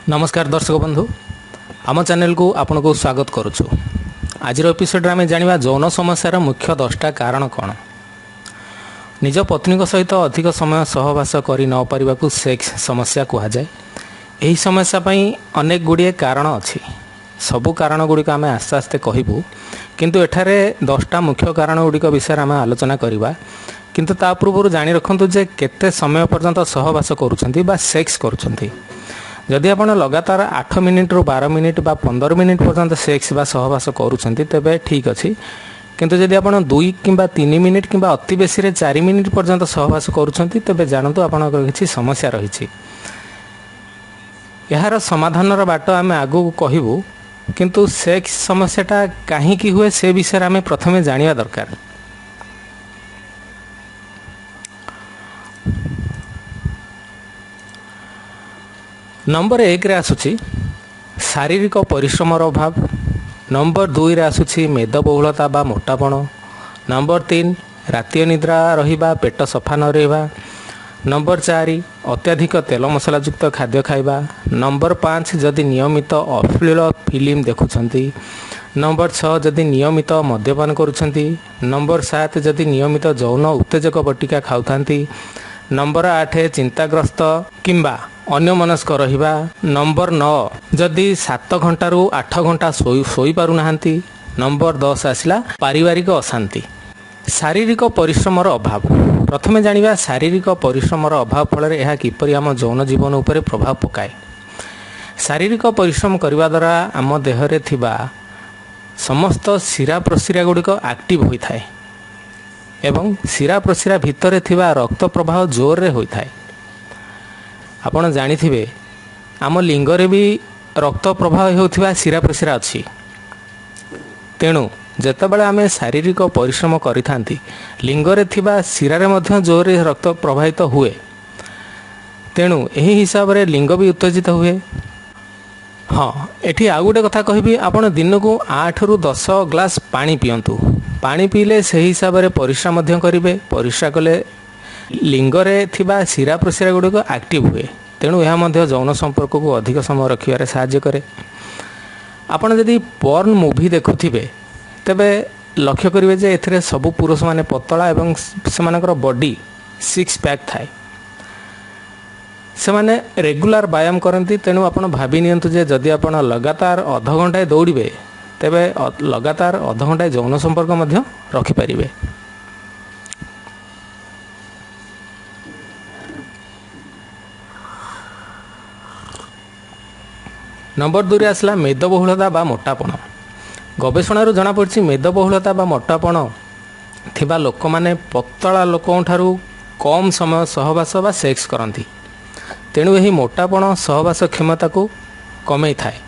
ନମସ୍କାର ଦର୍ଶକ ବନ୍ଧୁ, ଆମ ଚ୍ୟାନେଲକୁ ଆପଣଙ୍କୁ ସ୍ୱାଗତ କରୁଛୁ। ଆଜିର ଏପିସୋଡ଼ରେ ଆମେ ଜାଣିବା ଯୌନ ସମସ୍ୟାର ମୁଖ୍ୟ 10ଟା କାରଣ କ'ଣ। ନିଜ ପତ୍ନୀଙ୍କ ସହିତ ଅଧିକ ସମୟ ସହବାସ କରି ନ ପାରିବାକୁ ସେକ୍ସ ସମସ୍ୟା କୁହାଯାଏ। ଏହି ସମସ୍ୟା ପାଇଁ ଅନେକ ଗୁଡ଼ିଏ କାରଣ ଅଛି। ସବୁ କାରଣ ଗୁଡ଼ିକ ଆମେ ଆସ୍ତେ ଆସ୍ତେ କହିବୁ, କିନ୍ତୁ ଏଠାରେ 10ଟା ମୁଖ୍ୟ କାରଣ ଗୁଡ଼ିକ ବିଷୟରେ ଆମେ ଆଲୋଚନା କରିବା। କିନ୍ତୁ ତା ପୂର୍ବରୁ ଜାଣି ରଖନ୍ତୁ ଯେ କେତେ ସମୟ ପର୍ଯ୍ୟନ୍ତ ସହବାସ କରୁଛନ୍ତି ବା ସେକ୍ସ କରୁଛନ୍ତି। ଯଦି ଆପଣ ଲଗାତାର 8 ମିନିଟ୍ରୁ 12 ମିନିଟ୍ ବା 15 ମିନିଟ୍ ପର୍ଯ୍ୟନ୍ତ ସେକ୍ସ ବା ସହବାସ କରୁଛନ୍ତି, ତେବେ ଠିକ୍ ଅଛି। କିନ୍ତୁ ଯଦି ଆପଣ 2 କିମ୍ବା 3 ମିନିଟ୍ କିମ୍ବା ଅତି ବେଶୀରେ 4 ମିନିଟ୍ ପର୍ଯ୍ୟନ୍ତ ସହବାସ କରୁଛନ୍ତି, ତେବେ ଜାଣନ୍ତୁ ଆପଣଙ୍କର କିଛି ସମସ୍ୟା ରହିଛି। ଏହାର ସମାଧାନର ବାଟ ଆମେ ଆଗକୁ କହିବୁ, କିନ୍ତୁ ସେକ୍ସ ସମସ୍ୟାଟା କାହିଁକି ହୁଏ ସେ ବିଷୟରେ ଆମେ ପ୍ରଥମେ ଜାଣିବା ଦରକାର। ନମ୍ବର 1ରେ ଆସୁଛି ଶାରୀରିକ ପରିଶ୍ରମର ଅଭାବ। ନମ୍ବର 2ରେ ଆସୁଛି ମେଦବହୁଳତା ବା ମୋଟାପଣ। ନମ୍ବର 3, ରାତି ଅନିଦ୍ରା ରହିବା, ପେଟ ସଫା ନ ରହିବା। ନମ୍ବର 4, ଅତ୍ୟଧିକ ତେଲ ମସଲାଯୁକ୍ତ ଖାଦ୍ୟ ଖାଇବା। ନମ୍ବର 5, ଯଦି ନିୟମିତ ଅଶ୍ଳୀଳ ଫିଲ୍ମ ଦେଖୁଛନ୍ତି। ନମ୍ବର 6, ଯଦି ନିୟମିତ ମଦ୍ୟପାନ କରୁଛନ୍ତି। ନମ୍ବର 7, ଯଦି ନିୟମିତ ଯୌନ ଉତ୍ତେଜକ ବଟିକା ଖାଉଥାନ୍ତି। ନମ୍ବର 8, ଚିନ୍ତାଗ୍ରସ୍ତ କିମ୍ବା ଅନ୍ୟମନସ୍କ ରହିବା। ନମ୍ବର 9, ଯଦି 7 ଘଣ୍ଟାରୁ 8 ଘଣ୍ଟା ଶୋଇପାରୁନାହାନ୍ତି। ନମ୍ବର 10 ଆସିଲା ପାରିବାରିକ ଅଶାନ୍ତି। ଶାରୀରିକ ପରିଶ୍ରମର ଅଭାବ। ପ୍ରଥମେ ଜାଣିବା ଶାରୀରିକ ପରିଶ୍ରମର ଅଭାବ ଫଳରେ ଏହା କିପରି ଆମ ଯୌନ ଜୀବନ ଉପରେ ପ୍ରଭାବ ପକାଏ। ଶାରୀରିକ ପରିଶ୍ରମ କରିବା ଦ୍ୱାରା ଆମ ଦେହରେ ଥିବା ସମସ୍ତ ଶିରା ପ୍ରଶିରା ଗୁଡ଼ିକ ଆକ୍ଟିଭ ହୋଇଥାଏ ଏବଂ ଶିରା ପ୍ରଶିରା ଭିତରେ ଥିବା ରକ୍ତ ପ୍ରବାହ ଜୋରରେ ହୋଇଥାଏ। ଆପଣ ଜାଣିଥିବେ ଆମ ଲିଙ୍ଗରେ ବି ରକ୍ତ ପ୍ରବାହ ହେଉଥିବା ଶିରା ପ୍ରଶିରା ଅଛି। ତେଣୁ ଯେତେବେଳେ ଆମେ ଶାରୀରିକ ପରିଶ୍ରମ କରିଥାନ୍ତି, ଲିଙ୍ଗରେ ଥିବା ଶିରାରେ ମଧ୍ୟ ଜୋରରେ ରକ୍ତ ପ୍ରବାହିତ ହୁଏ। ତେଣୁ ଏହି ହିସାବରେ ଲିଙ୍ଗ ବି ଉତ୍ତେଜିତ ହୁଏ। ହଁ, ଏଠି ଆଉ ଗୋଟେ କଥା କହିବି, ଆପଣ ଦିନକୁ 8ରୁ 10 ଗ୍ଲାସ୍ ପାଣି ପିଅନ୍ତୁ। ପାଣି ପିଇଲେ ସେହି ହିସାବରେ ପରିସ୍ରା ମଧ୍ୟ କରିବେ। ପରିସ୍ରା କଲେ ଲିଙ୍ଗରେ ଥିବା ଶିରା ପ୍ରଶିରା ଗୁଡ଼ିକ ଆକ୍ଟିଭ ହୁଏ। ତେଣୁ ଏହା ମଧ୍ୟ ଯୌନ ସମ୍ପର୍କକୁ ଅଧିକ ସମୟ ରଖିବାରେ ସାହାଯ୍ୟ କରେ। ଆପଣ ଯଦି ପର୍ନ ମୁଭି ଦେଖୁଥିବେ, ତେବେ ଲକ୍ଷ୍ୟ କରିବେ ଯେ ଏଥିରେ ସବୁ ପୁରୁଷମାନେ ପତଳା ଏବଂ ସେମାନଙ୍କର ବଡି 6 ପ୍ୟାକ୍ ଥାଏ। ସେମାନେ ରେଗୁଲାର ବ୍ୟାୟାମ କରନ୍ତି। ତେଣୁ ଆପଣ ଭାବି ନିଅନ୍ତୁ ଯେ ଯଦି ଆପଣ ଲଗାତାର ଅଧଘଣ୍ଟାଏ ଦୌଡ଼ିବେ, ତେବେ ଲଗାତାର ଅଧଘଣ୍ଟାଏ ଯୌନ ସମ୍ପର୍କ ମଧ୍ୟ ରଖିପାରିବେ। ନମ୍ବର 2ରେ ଆସିଲା ମେଦବହୁଳତା ବା ମୋଟାପଣ। ଗବେଷଣାରୁ ଜଣାପଡ଼ିଛି ମେଦବହୁଳତା ବା ମୋଟାପଣ ଥିବା ଲୋକମାନେ ପତଳା ଲୋକଙ୍କଠାରୁ କମ୍ ସମୟ ସହବାସ ବା ସେକ୍ସ କରନ୍ତି। ତେଣୁ ଏହି ମୋଟାପଣ ସହବାସ କ୍ଷମତାକୁ କମେଇଥାଏ।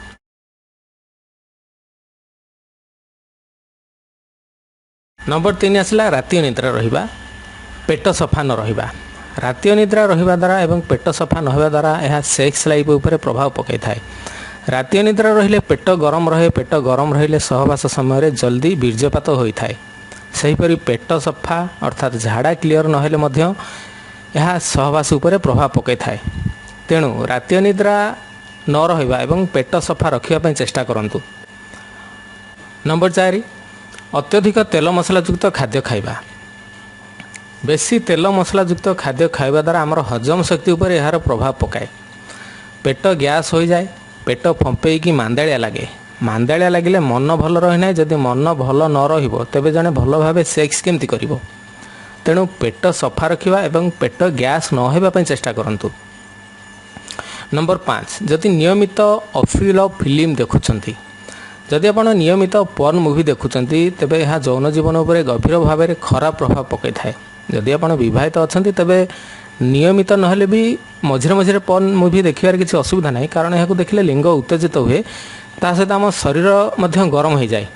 ନମ୍ବର 3 ଆସିଲା ରାତି ଅନିଦ୍ରା ରହିବା, ପେଟ ସଫା ନ ରହିବା। ରାତି ଅନିଦ୍ରା ରହିବା ଦ୍ୱାରା ଏବଂ ପେଟ ସଫା ନ ହେବା ଦ୍ୱାରା ଏହା ସେକ୍ସ ଲାଇଫ୍ ଉପରେ ପ୍ରଭାବ ପକାଇଥାଏ। ରାତି ଅନିଦ୍ରା ରହିଲେ ପେଟ ଗରମ ରହେ। ପେଟ ଗରମ ରହିଲେ ସହବାସ ସମୟରେ ଜଲ୍ଦି ବୀର୍ଯ୍ୟପାତ ହୋଇଥାଏ। ସେହିପରି ପେଟ ସଫା ଅର୍ଥାତ୍ ଝାଡ଼ା କ୍ଲିଅର ନହେଲେ ମଧ୍ୟ ଏହା ସହବାସ ଉପରେ ପ୍ରଭାବ ପକାଇଥାଏ। ତେଣୁ ରାତି ଅନିଦ୍ରା ନ ରହିବା ଏବଂ ପେଟ ସଫା ରଖିବା ପାଇଁ ଚେଷ୍ଟା କରନ୍ତୁ। ନମ୍ବର 4, ଅତ୍ୟଧିକ ତେଲ ମସଲାଯୁକ୍ତ ଖାଦ୍ୟ ଖାଇବା। ବେଶୀ ତେଲ ମସଲାଯୁକ୍ତ ଖାଦ୍ୟ ଖାଇବା ଦ୍ୱାରା ଆମର ହଜମ ଶକ୍ତି ଉପରେ ଏହାର ପ୍ରଭାବ ପକାଏ। ପେଟ ଗ୍ୟାସ୍ ହୋଇଯାଏ, ପେଟ ଫମ୍ପେଇକି ମାନ୍ଦାଳିଆ ଲାଗେ। ମାନ୍ଦାଳିଆ ଲାଗିଲେ ମନ ଭଲ ରହେ ନାହିଁ। ଯଦି ମନ ଭଲ ନ ରହିବ, ତେବେ ଜଣେ ଭଲ ଭାବେ ସେକ୍ସ କେମିତି କରିବ? ତେଣୁ ପେଟ ସଫା ରଖିବା ଏବଂ ପେଟ ଗ୍ୟାସ୍ ନ ହେବା ପାଇଁ ଚେଷ୍ଟା କରନ୍ତୁ। ନମ୍ବର 5, ଯଦି ନିୟମିତ ଅଶ୍ଳୀଳ ଫିଲ୍ମ ଦେଖୁଛନ୍ତି। ଯଦି ଆପଣ ନିୟମିତ ପର୍ନ ମୁଭି ଦେଖୁଛନ୍ତି, ତେବେ ଏହା ଯୌନ ଜୀବନ ଉପରେ ଗଭୀର ଭାବରେ ଖରାପ ପ୍ରଭାବ ପକାଇଥାଏ। ଯଦି ଆପଣ ବିବାହିତ ଅଛନ୍ତି, ତେବେ ନିୟମିତ ନହେଲେ ବି ମଝିରେ ମଝିରେ ପର୍ନ ମୁଭି ଦେଖିବାରେ କିଛି ଅସୁବିଧା ନାହିଁ, କାରଣ ଏହାକୁ ଦେଖିଲେ ଲିଙ୍ଗ ଉତ୍ତେଜିତ ହୁଏ। ତା ସହିତ ଆମ ଶରୀର ମଧ୍ୟ ଗରମ ହୋଇଯାଏ।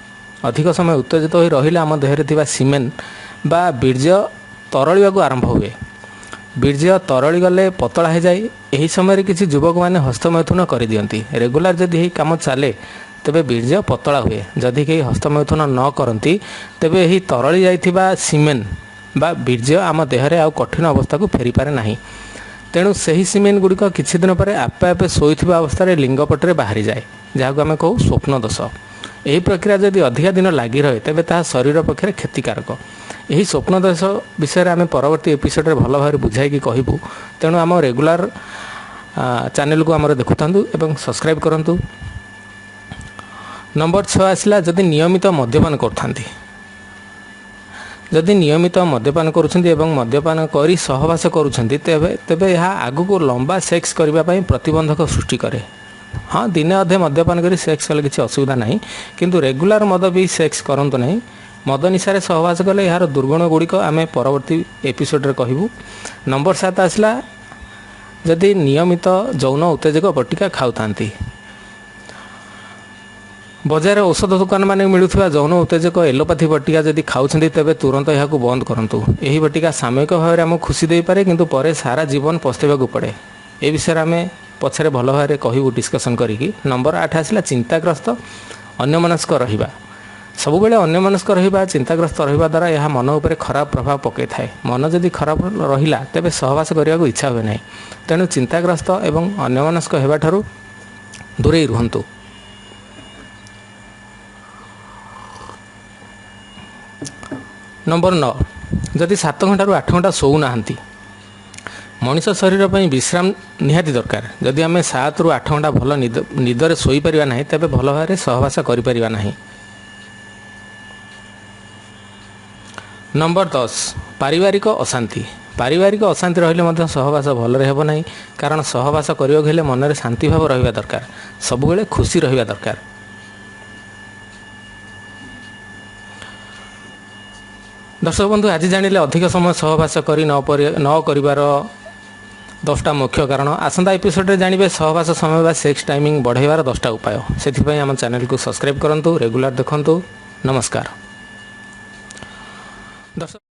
ଅଧିକ ସମୟ ଉତ୍ତେଜିତ ହୋଇ ରହିଲେ ଆମ ଦେହରେ ଥିବା ସିମେନ୍ ବା ବୀର୍ଯ୍ୟ ତରଳିବାକୁ ଆରମ୍ଭ ହୁଏ। ବୀର୍ଯ୍ୟ ତରଳି ଗଲେ ପତଳା ହୋଇଯାଏ। ଏହି ସମୟରେ କିଛି ଯୁବକମାନେ ହସ୍ତମୈଥୁନ କରିଦିଅନ୍ତି। ରେଗୁଲାର ଯଦି ଏହି କାମ ଚାଲେ, ତେବେ ବୀର୍ଯ୍ୟ ପତଳା ହୁଏ। ଯଦି କେହି ହସ୍ତମୈଥୁନ ନ କରନ୍ତି, ତେବେ ଏହି ତରଳି ଯାଇଥିବା ସିମେନ୍ ବା ବୀର୍ଯ୍ୟ ଆମ ଦେହରେ ଆଉ କଠିନ ଅବସ୍ଥାକୁ ଫେରିପାରେ ନାହିଁ। ତେଣୁ ସେହି ସିମେନ୍ ଗୁଡ଼ିକ କିଛି ଦିନ ପରେ ଆପେ ଆପେ ଶୋଇଥିବା ଅବସ୍ଥାରେ ଲିଙ୍ଗ ପଟରେ ବାହାରିଯାଏ, ଯାହାକୁ ଆମେ କହୁ ସ୍ୱପ୍ନ ଦୋଷ। ଏହି ପ୍ରକ୍ରିୟା ଯଦି ଅଧିକା ଦିନ ଲାଗି ରହେ, ତେବେ ତାହା ଶରୀର ପକ୍ଷରେ କ୍ଷତିକାରକ। ଏହି ସ୍ୱପ୍ନ ଦୋଷ ବିଷୟରେ ଆମେ ପରବର୍ତ୍ତୀ ଏପିସୋଡ଼ରେ ଭଲ ଭାବରେ ବୁଝାଇକି କହିବୁ। ତେଣୁ ଆମ ରେଗୁଲାର ଚ୍ୟାନେଲକୁ ଆମର ଦେଖୁଥାନ୍ତୁ ଏବଂ ସବସ୍କ୍ରାଇବ୍ କରନ୍ତୁ। ନମ୍ବର 6 ଆସିଲା, ଯଦି ନିୟମିତ ମଦ୍ୟପାନ କରୁଥାନ୍ତି। ଯଦି ନିୟମିତ ମଦ୍ୟପାନ କରୁଛନ୍ତି ଏବଂ ମଦ୍ୟପାନ କରି ସହବାସ କରୁଛନ୍ତି, ତେବେ ଏହା ଆଗକୁ ଲମ୍ବା ସେକ୍ସ କରିବା ପାଇଁ ପ୍ରତିବନ୍ଧକ ସୃଷ୍ଟି କରେ। ହଁ, ଦିନେ ଅଧେ ମଦ୍ୟପାନ କରି ସେକ୍ସ କଲେ କିଛି ଅସୁବିଧା ନାହିଁ, କିନ୍ତୁ ରେଗୁଲାର ମଦ ପିଇ ସେକ୍ସ କରନ୍ତୁ ନାହିଁ। ମଦ ନିଶାରେ ସହବାସ କଲେ ଏହାର ଦୁର୍ଗୁଣ ଗୁଡ଼ିକ ଆମେ ପରବର୍ତ୍ତୀ ଏପିସୋଡ଼ରେ କହିବୁ। ନମ୍ବର 7 ଆସିଲା, ଯଦି ନିୟମିତ ଯୌନ ଉତ୍ତେଜକ ବଟିକା ଖାଉଥାନ୍ତି। ବଜାରରେ ଔଷଧ ଦୋକାନମାନେ ମିଳୁଥିବା ଯୌନ ଉତ୍ତେଜକ ଏଲୋପାଥି ବଟିକା ଯଦି ଖାଉଛନ୍ତି, ତେବେ ତୁରନ୍ତ ଏହାକୁ ବନ୍ଦ କରନ୍ତୁ। ଏହି ବଟିକା ସାମୟିକ ଭାବରେ ଆମକୁ ଖୁସି ଦେଇପାରେ, କିନ୍ତୁ ପରେ ସାରା ଜୀବନ ପସ୍ତେଇବାକୁ ପଡ଼େ। ଏ ବିଷୟରେ ଆମେ ପଛରେ ଭଲ ଭାବରେ କହିବୁ ଡିସ୍କସନ୍ କରିକି। ନମ୍ବର 8 ଆସିଲା, ଚିନ୍ତାଗ୍ରସ୍ତ ଅନ୍ୟମନସ୍କ ରହିବା। ସବୁବେଳେ ଅନ୍ୟମନସ୍କ ରହିବା, ଚିନ୍ତାଗ୍ରସ୍ତ ରହିବା ଦ୍ୱାରା ଏହା ମନ ଉପରେ ଖରାପ ପ୍ରଭାବ ପକାଇଥାଏ। ମନ ଯଦି ଖରାପ ରହିଲା, ତେବେ ସହବାସ କରିବାକୁ ଇଚ୍ଛା ହୁଏ ନାହିଁ। ତେଣୁ ଚିନ୍ତାଗ୍ରସ୍ତ ଏବଂ ଅନ୍ୟମନସ୍କ ହେବାଠାରୁ ଦୂରେଇ ରୁହନ୍ତୁ। ନମ୍ବର 9, ଯଦି 7 ଘଣ୍ଟାରୁ 8 ଘଣ୍ଟା ଶୋଉନାହାନ୍ତି। ମଣିଷ ଶରୀର ପାଇଁ ବିଶ୍ରାମ ନିହାତି ଦରକାର। ଯଦି ଆମେ 7ରୁ 8 ଘଣ୍ଟା ଭଲ ନିଦରେ ଶୋଇପାରିବା ନାହିଁ, ତେବେ ଭଲ ଭାବରେ ସହବାସ କରିପାରିବା ନାହିଁ। ନମ୍ବର 10, ପାରିବାରିକ ଅଶାନ୍ତି। ପାରିବାରିକ ଅଶାନ୍ତି ରହିଲେ ମଧ୍ୟ ସହବାସ ଭଲରେ ହେବ ନାହିଁ, କାରଣ ସହବାସ କରିବାକୁ ହେଲେ ମନରେ ଶାନ୍ତି ଭାବ ରହିବା ଦରକାର, ସବୁବେଳେ ଖୁସି ରହିବା ଦରକାର। ଦର୍ଶକ ବନ୍ଧୁ, ଆଜି ଜାଣିଲେ ଅଧିକ ସମୟ ସହବାସ କରି ନ କରିବାର 10ଟା ମୁଖ୍ୟ କାରଣ। ଆସନ୍ତା ଏପିସୋଡ଼ରେ ଜାଣିବେ ସହବାସ ସମୟ ବା ସେକ୍ସ ଟାଇମିଂ ବଢ଼ାଇବାର 10ଟା ଉପାୟ। ସେଥିପାଇଁ ଆମ ଚ୍ୟାନେଲକୁ ସବସ୍କ୍ରାଇବ୍ କରନ୍ତୁ, ରେଗୁଲାର ଦେଖନ୍ତୁ। ନମସ୍କାର ଦର୍ଶକ।